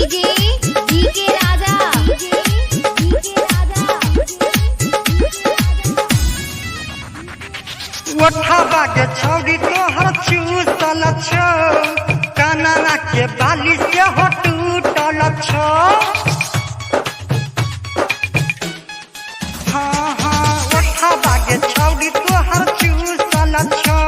DJ DK Raja, DJ DK Raja. ओठवा के छौरी तोहर चूसल छौ, कनवा के बाली से हो टूटल छौ। हाँ हाँ, ओठवा के छौरी तोहर चूसल छौ,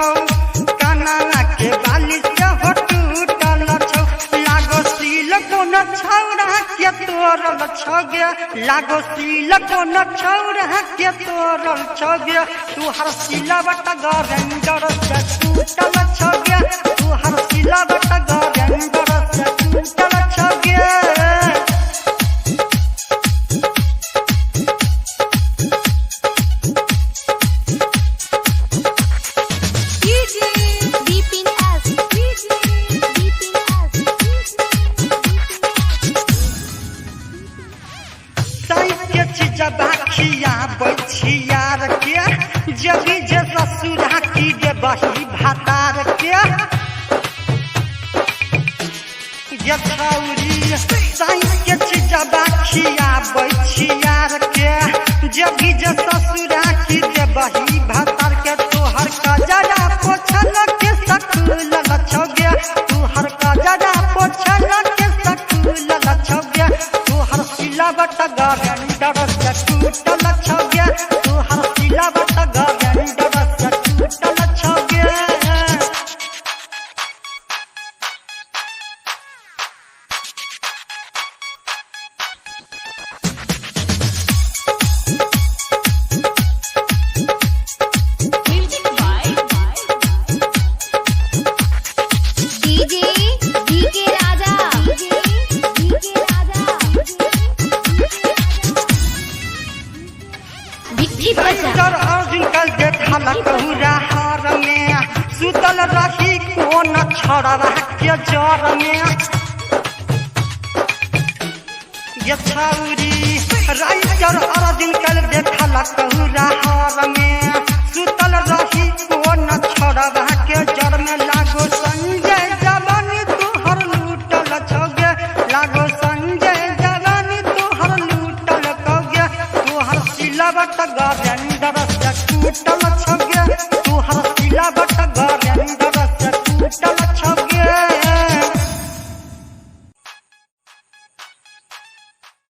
कनवा के बाली से हो टूटल छौ। लागो सील कोन छौरा के तोरल छौ गे, लागो सील कोन छौरा के तोरल छौ गे। तू हर सिलावट गरेंडर से टूटल छौ गे, तू हर सिलावट गरेंडर से टूटल छौ गे। DJ Bipin S, DJ Bipin S. के चीज बाखिया बैठियार के, जबी जे ससुरा की दे बही भातार के। ये छौरी साई के चीज बाखिया बैठियार के, जबी जे ससुरा की दे बही भातार के। तोहर कजरा पोछल के सकुल छौगे, तोहर कजरा पोछल के सकुल छौगे। तोहर सिलावट गरेंडर से टूटल छौगे, तोहर सिलावट गरेंडर से टूटल छौगे। Music by DJ DK Raja, DJ DK Raja. Bhitti Bazaar. Sir Arjun कल देखल कहूरा हार में, सुतल रही कोन छड़वा के जर में। ये छौरी राइटर अर्जुन कल देखल कहूरा हार में, सुतल रही कोन छड़वा के जर में। लागो संजय जवानी तोहर लूटल छौगे, लागो संजय जवानी तोहर लूटल कौगे। तोहर सिलवट गरेंडर से टूटल।